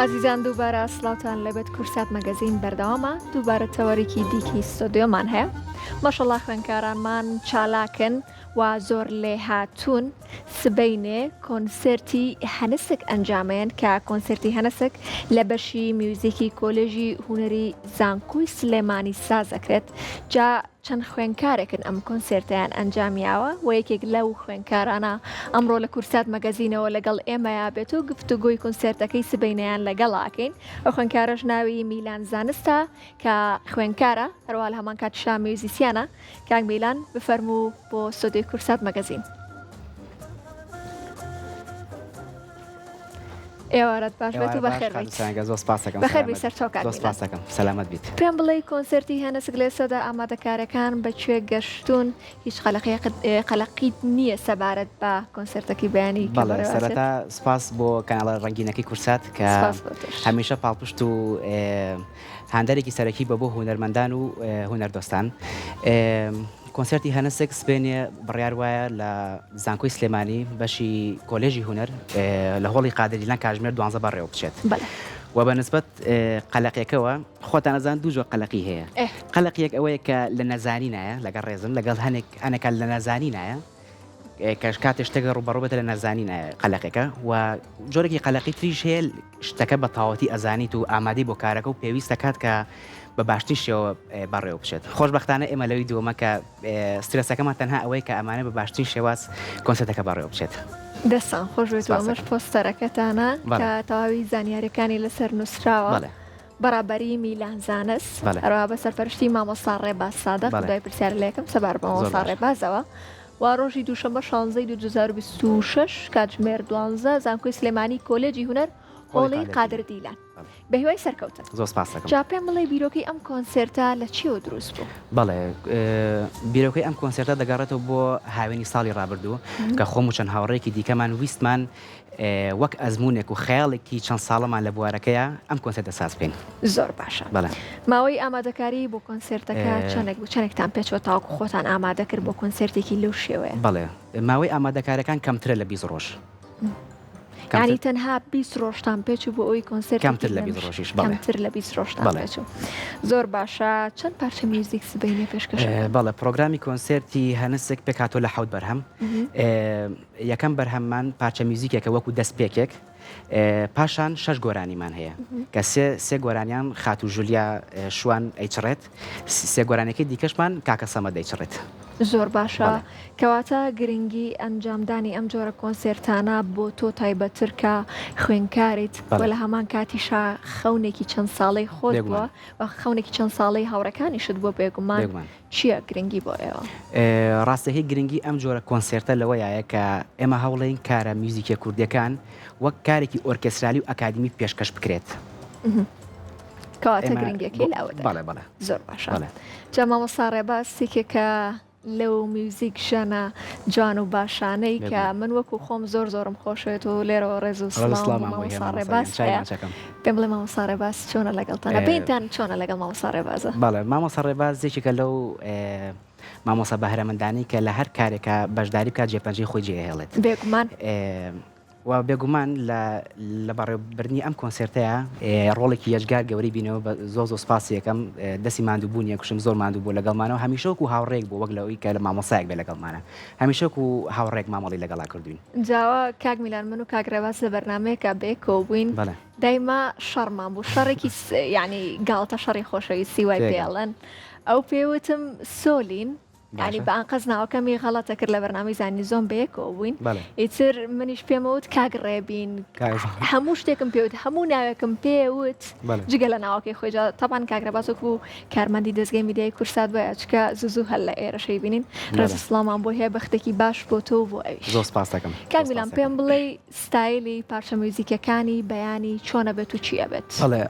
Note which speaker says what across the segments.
Speaker 1: ئازیزان دووبارە سڵاوتان لێبێت کورسات مەگەزین بەردەوامە دووبارە تەوەرێکی دیکی ستۆدیۆمان هەیە ماشەڵا خوێنکارانمان چالاکن و زۆر لێهاتوون سبەینێ کۆنسێرتی هەنسک ئەنجامەیەن کە کۆنسێرتی هەنسک لە بەشی میوزیکی کۆلێژی هونەری زانکۆی سلێمانی ساز ئەکرێت جا چەند خوێنکارێکن ئەم کۆنسێرتەیان ئەنجامیاوە و یەکێک لەو خوێنکارانە ئەمڕۆ لە کورسات مەگەزینەوە لەگەڵ ئێمەیا بێت و گفتوگۆی کۆنسێرتەکەی سبەینێیان لەگەڵا ئەکەین ئەو خوێنکارەش ناوی میلان زانستە کە خوێنکارە هەروەها لە هەمان کاتیشا میوزیسیانە کاک میلان بفەرموو بۆ ستۆدیۆی کورسات مەگەزین. ئێوارەت باش بێت و بەخێر بیت.
Speaker 2: زۆر سپاس دەکەم.
Speaker 1: بەخێر بی سەرچاو کاک
Speaker 2: زۆر سپاس دەکەم سەلامەت بیت.
Speaker 1: پێم بڵێی کۆنسێرتی هێنسک لە ئێستادا ئامادەکارەکان بە کوێ گەشتوون؟ هیچ قەلەقیت نییە سەبارەت بە کۆنسێرتەکەی بەیانی
Speaker 2: کە بەڵێ بەڕێوە ئەچێت؟ سەرەتا سپاس بۆ کەناڵە ڕەنگینەکەی کورسات کە
Speaker 1: سپاس بۆ تۆش.
Speaker 2: هەمیشە پاڵپشت و هاندەرێکی سەرەکی بە بۆ هونەرمەندان و هونەردۆستان. کۆنسێرتی هەنسک سبەینێ بڕیار وایە لە زانکۆی سلێمانی بەشی کۆلێژی هونەر لە هۆڵی قادر دیلان کاتژمێر دوانزە بەڕێوە بچێت. و بە نسبەت قەلەقیەکەوە خۆتان ئەزان دوو جۆر قەلەقی هەیە. قەلەقیەک ئەوەیە کە لە نەزانینایە لەگەڵ ڕێزم لەگەڵ هەنێک هەنێکان لە نەزانینایە کە کاتێ شتێک ڕووبەڕوو بێتە لە نەزانینایە قەلەقێکە و جۆرێکی قەلەقی تریش هەیە شتەکە بە تەواوەتی ئەزانیت و ئامادەی بۆ کارەکە و پێویست دەکات کە بە باشترین شێوە بەڕێوە بچێت. خۆشبەختانە ئێمە لەوی دووەمە کە سترێسەکەمان تەنها ئەوەیە کە ئەمانە بە باشترین شێواز کۆنسێرتەکە بەڕێوە بچێت.
Speaker 1: دەستان خۆش بێت و ئەمەش پۆستەرەکەتانە کە تەواوی زانیاریەکانی لەسەر نووسراوە. بەڕابەری میلان زانست، هەروەها بە سەرپەرشتی مامۆستا ڕێباز سادق، دوای پرسیار لە یەکەم سەبارەت بە مامۆستا ڕێبازەوە و ڕۆژی دووشەممە 16 دوو 2026 کاتژمێر 12 زانکۆی سلێمانی کۆلێجی هونەر هۆڵی قادر دیلان. بە هیوای سەرکەوتن.
Speaker 2: زۆر سپاست دەکەم.
Speaker 1: جا پێم بڵێ بیرۆکەی ئەم کۆنسێرتە لە چیەوە دروست بوو؟
Speaker 2: بەڵێ بیرۆکەی ئەم کۆنسێرتە دەگەڕێتەوە بۆ هاوینی ساڵی ڕابردوو کە خۆم و چەند هاوڕێیەکی دیکەمان ویستمان وەک ئەزموونێک و خەیاڵێکی چەند ساڵەمان لە بوارەکەیا ئەم کۆنسێرتە ساز بکەین.
Speaker 1: زۆر باشە.
Speaker 2: بەڵێ.
Speaker 1: ماوەی ئامادەکاری بۆ کۆنسێرتەکە چەندێک بوو؟ چەندێکتان پێچووە تاوەکو خۆتان ئامادە کرد بۆ کۆنسێرتێکی لەو شێوەیە؟
Speaker 2: بەڵێ. ماوەی ئامادەکاریەکان کەمترە لە 20 ڕۆژ.
Speaker 1: یانی تەنها 20 ڕۆژتان پێچوو بۆ ئەوەی کۆنسێرت
Speaker 2: کەمتر لە 20 ڕۆژیش بەڵێ.
Speaker 1: کەمتر لە 20 ڕۆژتان پێچوو. زۆر باشە. چەند پارچە میوزیک سبەینێ پێشکەش ئەکەن؟
Speaker 2: بەڵێ. پڕۆگرامی کۆنسێرتی هەنسک پێکهاتووە لە حەوت بەرهەم. یەکەم بەرهەممان پارچە میوزیکێکە وەکو دەستپێکێک، پاشان شەش گۆرانیمان هەیە کە سێ سێ گۆرانیان خاتوو ژولیا شوان ئەیچڕێت، سێ گۆرانیەکەی دیکەشمان کاکە سەمەد دەیچڕێت.
Speaker 1: زۆر باشە، کەواتە گرنگی ئەنجامدانی ئەم جۆرە کۆنسێرتانە بۆ تۆ تایبەتتر کە خوێندکاریت و لە هەمان کاتیشا خەونێکی چەند ساڵەی خۆت بووە و خەونێکی چەند ساڵەی هاوڕێکانیشت بووە بێگومان چییە گرنگی بۆ ئێوە؟
Speaker 2: ڕاستەکەی گرنگی ئەم جۆرە کۆنسێرتە لەوەیایە کە ئێمە هەوڵێین کارە میوزیکیە کوردیەکان وەک کارێکی ئۆرکێسترالی و ئەکادیمی پێشکەش بکرێت.
Speaker 1: کەواتە گرنگیەکەی لەوەدایە.
Speaker 2: بەڵێ بەڵێ.
Speaker 1: زۆر باشە. جا مامۆستا ڕێباز یەکێکە لەو میوزیک ژەنە جوان و باشانەی کە من وەکو خۆم زۆر زۆرم خۆشەوێت و لێرەوە ڕێز و سڵاوم بۆ مامۆستا ڕێباز هەیە. پێم بڵێ مامۆستا ڕێباز چۆنە لەگەڵتان بینتان چۆنە لەگەڵ مامۆستا ڕێبازە؟
Speaker 2: بەڵێ مامۆستا ڕێباز یەکێکە لەو مامۆستا بەهرەمەندانەی کە لە هەر کارێکا بەشداری بکات جێپەنجەی خۆی جێهێڵێت.
Speaker 1: بێگومان.
Speaker 2: و بێگومان لە لە بەڕێوەبردنی ئەم کۆنسێرتەیا ڕۆڵێکی یەجگار گەورەی بینەوە بە زۆر زۆر سپاسی ئەکەم دەستی ماندووبوونی ئەکوشم زۆر ماندوو بووە لەگەڵمانەوە هەمیشە وەکوو هاوڕێیەک بووە وەک لەوەی کە مامۆستایەک بێ لەگەڵمانە هەمیشە وەکوو هاوڕێیەک مامەڵەی لەگەڵا کردووین.
Speaker 1: جاوە کاک میلان من و کاک ڕێباز لە بەرنامەیەکا بەیەکەوە بووین
Speaker 2: بەڵێ.
Speaker 1: دایمە شەڕمان بوو شەڕێکی یانی گاڵتە شەڕی خۆشەویستی وای پێ
Speaker 2: تێگەم.
Speaker 1: ئەڵێن ئەو پێی وتم سۆلین یانی
Speaker 2: باشە.
Speaker 1: بە ئەنقەست ناوەکەمی غەڵەتە کرد لە بەرنامەی زانی زۆم بەیەکەوە بووین
Speaker 2: بەڵێ.
Speaker 1: ئیتر منیش پێمەوت کاک ڕێبین
Speaker 2: کاک
Speaker 1: هەموو شتێکم پێوت هەموو ناوێکم پێوت
Speaker 2: بەڵێ.
Speaker 1: جگە لە ناوەکەی خۆی جا تەبعەن کاک ڕێباز وەکو کارمەندی دەزگای میدیایی کوردسات وایە چونکە زوو زوو هەر لە ئێرەشەی بینین ڕێز و
Speaker 2: بەڵێ.
Speaker 1: سڵاومان بۆی هەیە بەختێکی باش بۆ تۆ و بۆ ئەویش.
Speaker 2: زۆر سپاست دەکەم.
Speaker 1: کاک
Speaker 2: زۆر
Speaker 1: میلان
Speaker 2: سپاست
Speaker 1: پێم
Speaker 2: دەکەم.
Speaker 1: بڵێی ستایلی پارچە میوزیکەکانی بەیانی چۆن ئەبێت و چی ئەبێت؟
Speaker 2: بەڵێ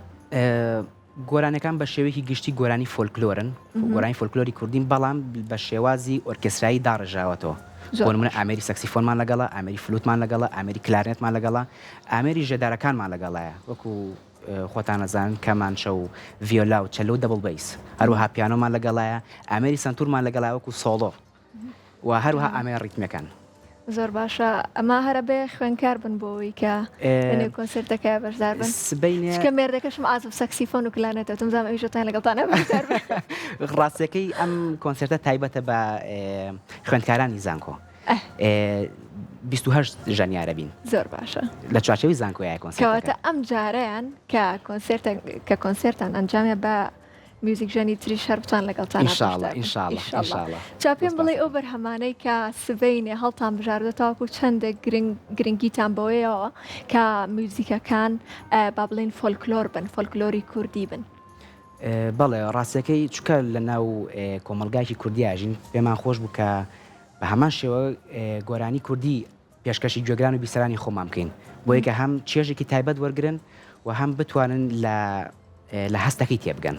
Speaker 2: گۆرانیەکان بە شێوەیەکی گشتی گۆرانی فۆلکلۆرن، گۆرانی فۆلکلۆری کوردین، بەڵام بە شێوازی ئۆرکێسترایی داڕێژراوەتەوە. بۆ نمونە ئامێری سەکسیفۆنمان لەگەڵە، ئامێری فلوتمان لەگەڵە، ئامێری کلارنێتمان لەگەڵە، ئامێری ژێدارەکانمان لەگەڵایە وەکو خۆتان ئەزانن کەمانچە و ڤیۆلا و چەلۆ و double bass، هەروەها پیانۆمان لەگەڵایە، ئامێری سەنتورمان لەگەڵایە وەکو سۆڵۆ و هەروەها ئامێرە ڕیتمیەکان.
Speaker 1: زۆر باشە ئەمە هەرە بێ خوێنکار بن بۆ ئەوەی کە لەنێو کۆنسێرتەکە بەشدار بن
Speaker 2: سبەینێ
Speaker 1: چکە مێردەکەشم عازف سەکسیفۆن و کلارنێتە وتم زام ئەویش دەتوانێت لەگەڵتانە بەشدار بێت.
Speaker 2: ڕاستیەکەی ئەم کۆنسێرتە تایبەتە بە خوێندکارانی زانکۆ 28 ژەنیارە بین
Speaker 1: زۆر باشە
Speaker 2: لە چوارچێوەی زانکۆیە کۆنسێرتەکە
Speaker 1: کەواتە ئەم جارەیان کە کۆنسێرتە کە کۆنسێرتان ئەنجامێ بە میوزیکژەنی تریش هەر بتوان لەگەڵتانا
Speaker 2: ان شاء اللە
Speaker 1: بەشدار بن
Speaker 2: ان شاء اللە
Speaker 1: ان
Speaker 2: ان شاء
Speaker 1: اللە
Speaker 2: اللە
Speaker 1: جا پێم
Speaker 2: زۆر
Speaker 1: بڵێ
Speaker 2: سپاس
Speaker 1: ئەو بەرهەمانەی کە سبەینێ هەڵتان بژاردوە تاوەکو چەندێک گرنگ گرنگیتان بەوەیەوە کە میوزیکەکان با بڵێین فۆلکلۆر بن فۆلکلۆری کوردی بن؟
Speaker 2: بەڵێ ڕاستیەکەی چونکە لە ناو کۆمەڵگایەکی کوردی ئەژین پێمان خۆش بوو کە بە هەمان شێوە گۆرانی کوردی پێشکەشی گوێگران و بیسەرانی خۆمان بکەین بۆیە کە هەم چێژێکی تایبەت وەرگرن و هەم بتوانن لە لە هەستەکەی تێبگەن.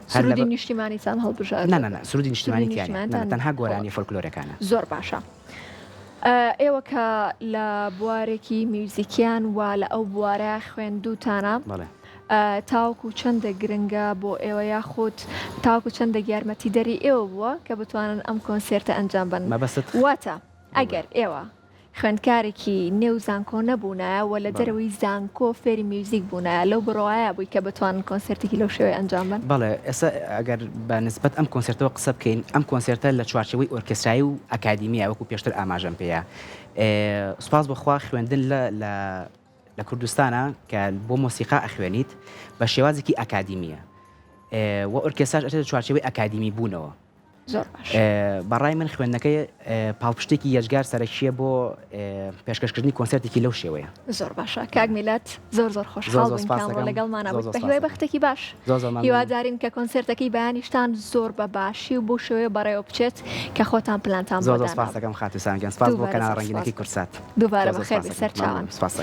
Speaker 1: سرودی نیشتیمانیتان هەڵبژارد؟
Speaker 2: نا نا نا سرودی نیشتیمانی تیا نیە نا تەنها گۆرانیە فۆلکلۆرەکانە.
Speaker 1: زۆر باشە ئێوە کە لە بوارێکی میوزیکیان و لە ئەو بوارە خوێندووتانە تاوەکو چەندە گرنگە بۆ ئێوە یاخود تاوەکو چەندە یارمەتیدەری ئێوە بووە کە بتوانن ئەم کۆنسێرتە ئەنجام بەن؟
Speaker 2: مەبەستت
Speaker 1: واتە ئەگەر ئێوە خوێندکارێکی نێو زانکۆ نەبوونایە و لە دەرەوەی زانکۆ فێری میوزیک بوونایە لەو بڕوایە بووی کە بتوانن کۆنسێرتێکی لەو شێوەیە ئەنجام بەن؟
Speaker 2: بەڵێ، ئێستا ئەگەر بە نسبەت ئەم کۆنسێرتەوە قسە بکەین، ئەم کۆنسێرتە لە چوارچێوەی ئۆرکێسترایی و ئەکادیمییە وەکوو پێشتر ئاماژەم پێیا. سوپاس بۆ خوا خوێندن لە لە لە کوردستانا کە بۆ مۆسیقا ئەخوێنیت بە شێوازێکی ئەکادیمییە و ئۆرکێستراش ئەچێتە چوارچێوەی ئەکادیمی بوونەوە.
Speaker 1: زۆر باش.
Speaker 2: بە ڕای من خوێندنەکەی پاڵپشتێکی یەجگار سەرەکییە بۆ پێشکەشکردنی کۆنسێرتێکی لەو شێوەیە.
Speaker 1: زۆر باشە کاک میلاد زۆر زۆر خۆشحاڵ بووین کە ئەمڕۆ لەگەڵمانا بوویت بە هیوای بەختێکی باش هیوادارین کە کۆنسێرتەکەی بەیانیشتان زۆر بە باشی و بەو شێوەیە بەڕێوە بچێت کە خۆتان پلانتان بۆ
Speaker 2: زۆر زۆر
Speaker 1: داناوە.
Speaker 2: سپاست دەکەم خاتوو سام گیان سپاس بۆ
Speaker 1: دووبارە
Speaker 2: کەناڵە
Speaker 1: زۆر سپاس
Speaker 2: ڕەنگینەکەی کوردسات
Speaker 1: دووبارە
Speaker 2: زۆر زۆر
Speaker 1: بەخێر
Speaker 2: سپاست
Speaker 1: بێی
Speaker 2: دەکەم
Speaker 1: سەرچاوان.
Speaker 2: مەمنونم سپاست دەکەم.